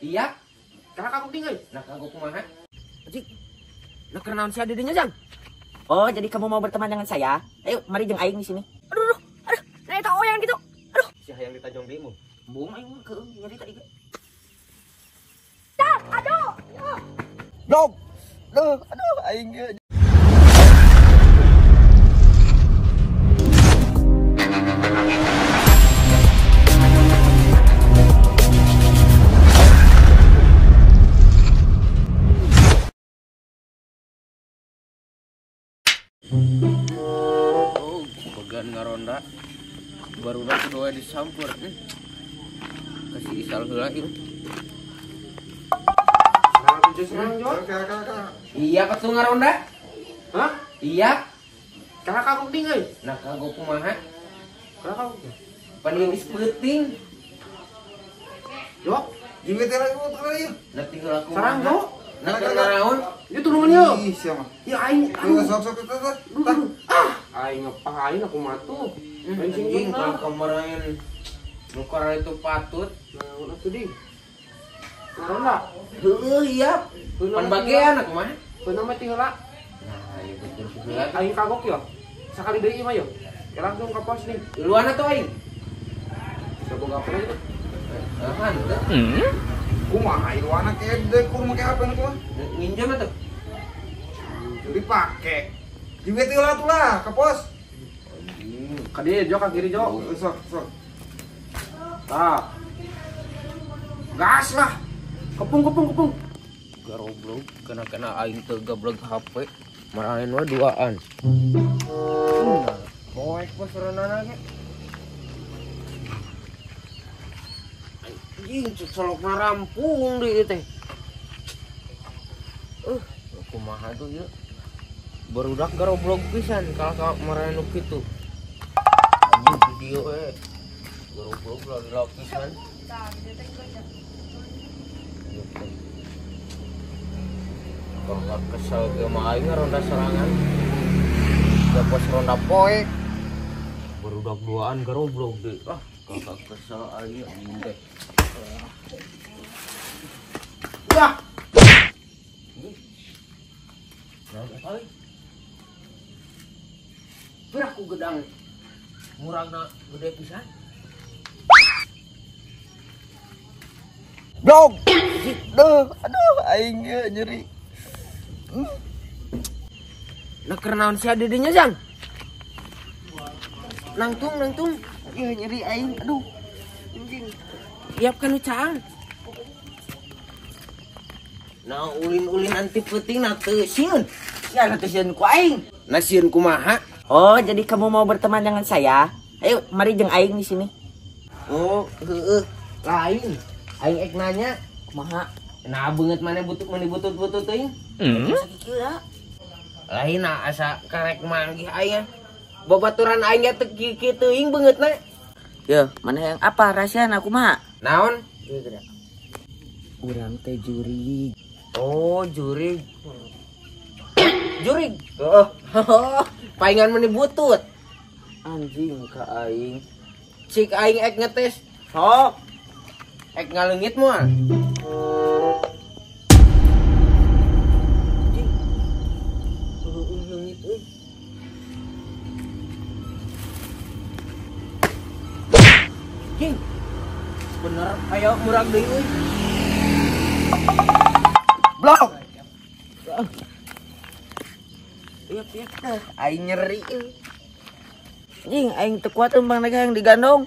Iya. Karena kagok tinggal. Nah kagok kumaha? Anjing. Nah keur naon sia di dinya, Jang? Oh, jadi kamu mau berteman dengan saya? Ayo, mari jeung aing di sini. Aduh, aduh, aduh, nah eta oyang gitu. Aduh. Si hayang ditajong deui mah. Embung aing mah keung nyeri tadi ge. Dah, aduh. Blog. Duh, aduh aing ge. Oh, bagian ngaronda baru udah kedua disampur. Kasih isal heula ieu. Iya katu ngaronda? Hah? Iya. Karena kagok tinggal. Nah kagok kumaha? Karena kagok. Pan geus peuting. Jo, jiwet lagi motor ieu. Nah tinggal aku. Sarang, Jo. Nah keur naon? Ieu tulungan ieu. Ih, siapa? Ya aing. Sok sok sok. Ah, aing ngapain aku mah tuh. Anjing kalau kemarin nu itu patut. Nah, atuh di. Ngaronda. Heueuh, iya. Pan bagian aku mah. Beunang mah ti heula. Nah, ieu betul heula. Aing kagok yo. Sakali deui mah yo. Ya langsung ka pos nih. Duluan atuh aing. Coba apa lagi tuh? Ahan teu. Kumaha iluana kede kur make HP nu kumaha? Nginjem atuh. Dipake. Jiwet heula atuh lah ka pos. Ka dieu jo ka kiri jo. Sok sok. Tah. Gas lah. Kepung kepung kepung. Garoblog kena-kena aing teu gablog HP. Marahin we duaan. Poek mah soranana ge. Anjing colokna rampung deui teh. Kumaha tuh ieu? Barudak garoblog pisan kalah ka marahin nu kitu. Anjing video we. Garoblog lari pisan. Kalau kesel ke mah aing ronda serangan. Da pos ronda poek. Barudak duaan garoblog deui. Ah, kakak kesel aing anjing teh. Wah. Nah, euy. Piraku gedang murangna gede pisan. Blog. Duh, aduh aing nyeri. Nah keur naon sia di dinya, Jang? Nangtung, nangtung. Ieu nyeri aing, aduh. Anjing. Iapkeun nu caang. Nah ulin-ulin anti peuting na teu sieun. Sia teu sieun ku aing. Nah sieun kumaha? Oh, jadi kamu mau berteman dengan saya? Ayo, mari jeung aing di sini. Oh, heueuh. Lain. Aing ek nanya, kumaha? Nah beungeut maneh butut meuni butut-butut teuing. Sakieu lah. Lain nah asa karek manggih aing. Babaturan aing ge teu kieu teuing beungeutna. Yo, mana yang apa rahasiana kumaha? Naon? Ieu geura. Urang teh jurig. Oh, jurig. Jurig. Heeh. Paingan meuni butut. Anjing ka aing. Cik aing ek ngetes. Sok. Ek ngaleungit moal. Anjing. Heueuh leungit euy. Anjing. Bener aya murag deui euy. Blok. Iya, iya, aing nyeri. Anjing, aing teu kuat eumpang lagi yang digandong.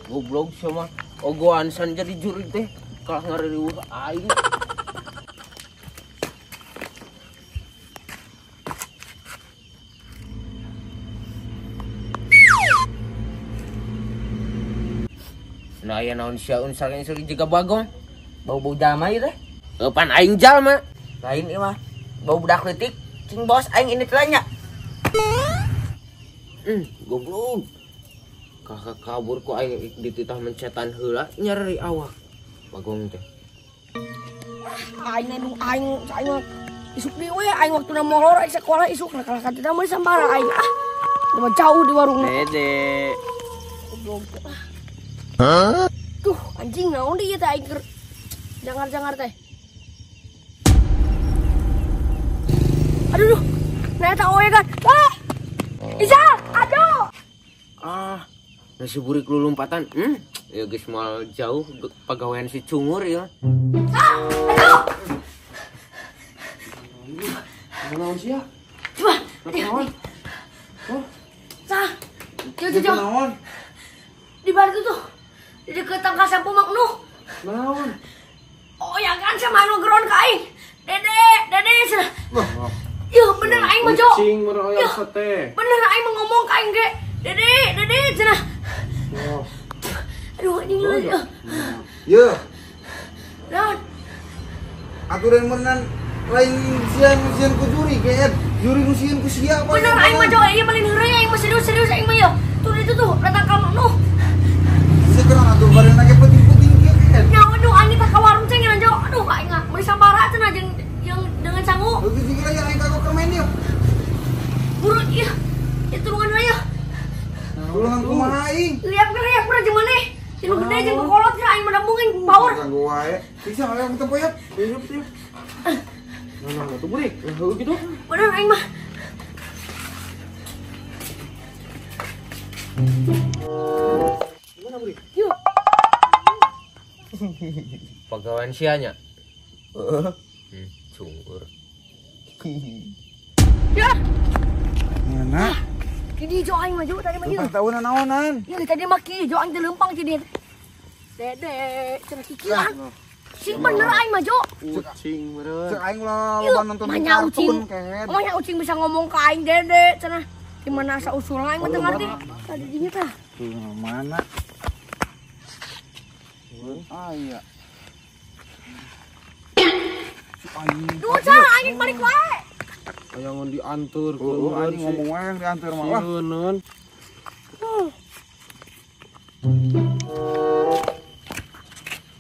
Goblok sama ogoan san jadi jurig teh kalah ngaririweuh aing. Nah, aya naon sia unsal-unsal jiga bagong. Bau-bau jalma ieu teh. Pan aing jalma. Lain ieu mah. Bau budak leutik. Cing bos aing ini telanya. Goblok. Kakak kabur ku aing dititah mencetan heula nyeri awak. Bagong teh. Aing nu aing aing isuk deui we aing waktuna molor aing sekolah isuk nah kalah ka mah sambara aing ah. Mah jauh di warung. Dede. Goblok. Hah? Tuh anjing naon deui teh aing keur. Jangar-jangar teh. Aduh, duh. Nah eta oe kan. Ah! Isa, aduh. Ah, nasi burik lulumpatan. Ya geus moal jauh pagawean si cungur ya. Ah, aduh. Naon sia? Coba. Naon? Oh. Sah. Jauh. Naon? Di balik itu tuh. Di dekat tangkal sampo Mang Nuh. Naon? Oh ya kan sama anu geron ka aing. Dede, dede cenah. Yuh, bener aing mah, Jo. Kucing mun oyang sate. Bener aing mah ngomong ka aing ge. Dede, dede cenah. Oh. Aduh, anjing lu. Yeuh. Naon? Aturan meureunan lain sieun ku juri ge. Juri nu sieun ku sia. Bener aing mah, Jo. Ieu paling heureuy aing mah serius-serius aing mah ya. Tuh itu tuh, datang ka Mang Nuh. Sekarang atuh bareuna ge penting-penting kieu ge. Nyawa aduh aing teh ka warung cenah, Jo. Aduh aing mah meuli sambara cenah jeung jeung dengan sangu. Heuh jeung aya aing kagok keur main ieu. Buru ieu. Ya tulungan we ya. Tulungan kumaha aing? Liap geura jeung maneh. Jeung gede jeung kokolot geura aing mah dambungin power. Kanggo wae. Bisa hayang tempo ya. Ieu ieu. Nah, tuh burik. Heuh gitu. Bener aing mah. Gimana burik? Yuk. Pagawean sia nya. Heeh. Cungur. Ya. Mana? Kini jo aing mah jo tadi mah ieu. Lempang tahunan naonan. Ya tadi mah kieu jo aing teh lempang ti dia. Dede, cenah kikian. Sing bener aing mah jo. Ucing meureun. Cek aing ulah loba nonton kartun kehed. Emangnya ucing bisa ngomong ka aing dede cenah. Di mana asa usulna aing mah teu ngarti. Tadi dinya tah. Tuh mana? Ah iya. Duh, cara aing balik wae. Ayangan diantur, oh, anjing ngomong wae yang diantur mah lah. Sieun.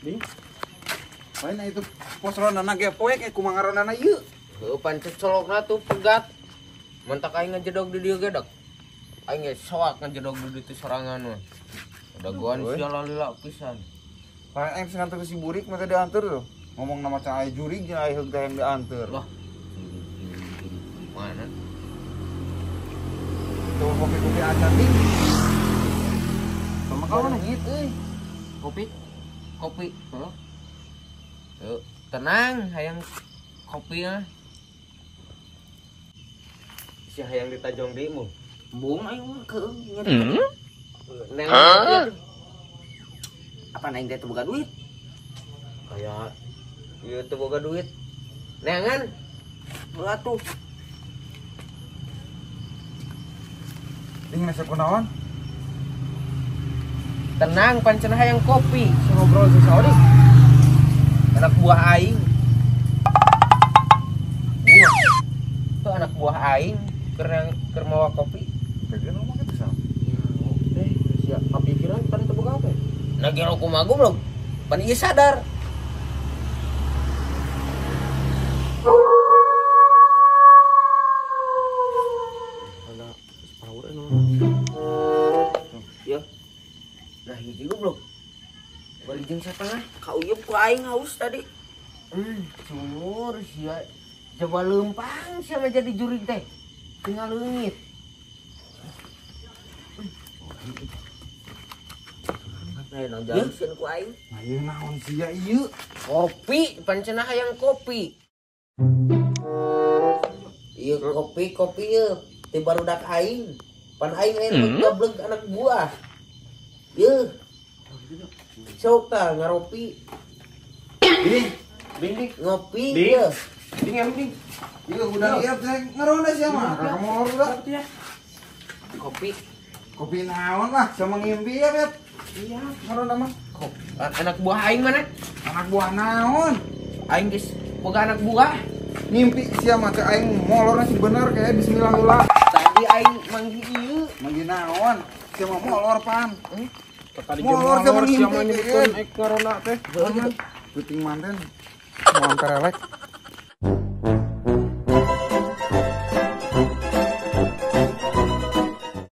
Ding. Lain itu pos rondana ge poek kumaha rondana ieu. Heuh pan colokna tuh pegat. Mentak aing ngejedog di dieu ge dak. Aing ge soak ngejedog di ditu sorangan mah. Dagoan sia lalila pisan. Lain aing nganter si burik mah teh diantur tuh. Ngomong nama cah aing jurig jeung aing heug teh yang diantur. Lah. Mana? Tuh kopi-kopi acan ding. Sama kau nih euy. Kopi. Kopi. Heuh. Tuh, tenang hayang kopi mah. Si hayang ditajong deui mah. Embung aing mah keung nyeri. Neng. Apa aing teh teu boga duit? Kayak ieu teu boga duit. Neangan. Heula tuh. Ding nasi kunaon? Tenang pan cenah hayang kopi, ngobrol jeung saori. Anak buah aing. Buah. Tuh anak buah aing keur mawa kopi. Pegeun ngomong kitu sa. Eh, sia kapikiran pan teu boga apa? Nah gelo kumaha goblok. Pan ieu sadar. Ada power anu. Ya. Nah hiji goblok. Bari jeung satengah. Kauyeup ku aing haus tadi. Cungur sia. Coba leumpang sia mah jadi jurig teh. Tinggal leungit. Nah, naon jaluseun ku aing. Nah, ieu naon sia ieu? Kopi, pan cenah hayang kopi. Ieu kopi ieu ti barudak aing. Pan aing aya goblok anak buah. Ieu. Sok tah ngaropi. Ding, ding ngopi Ding. ieu. Ding em ding. Ieu udah lihat saya ngaronda sia mah. Kakak molor udah. Kopi. Kopi naon lah, sama ngimpi ya, Beb. Iya, ngaronda mah. Kopi. Anak buah aing mana? Anak buah naon? Aing geus boga anak buah. Ngimpi sia mah teh aing molor sih bener kayak bismillah heula. Tadi aing manggih ieu. Manggih naon? Sia mah molor pan. Tadi Molor molor sama sia ngimpi, mah nyebutkeun ek ngaronda teh. Puting manten. Mau perelek.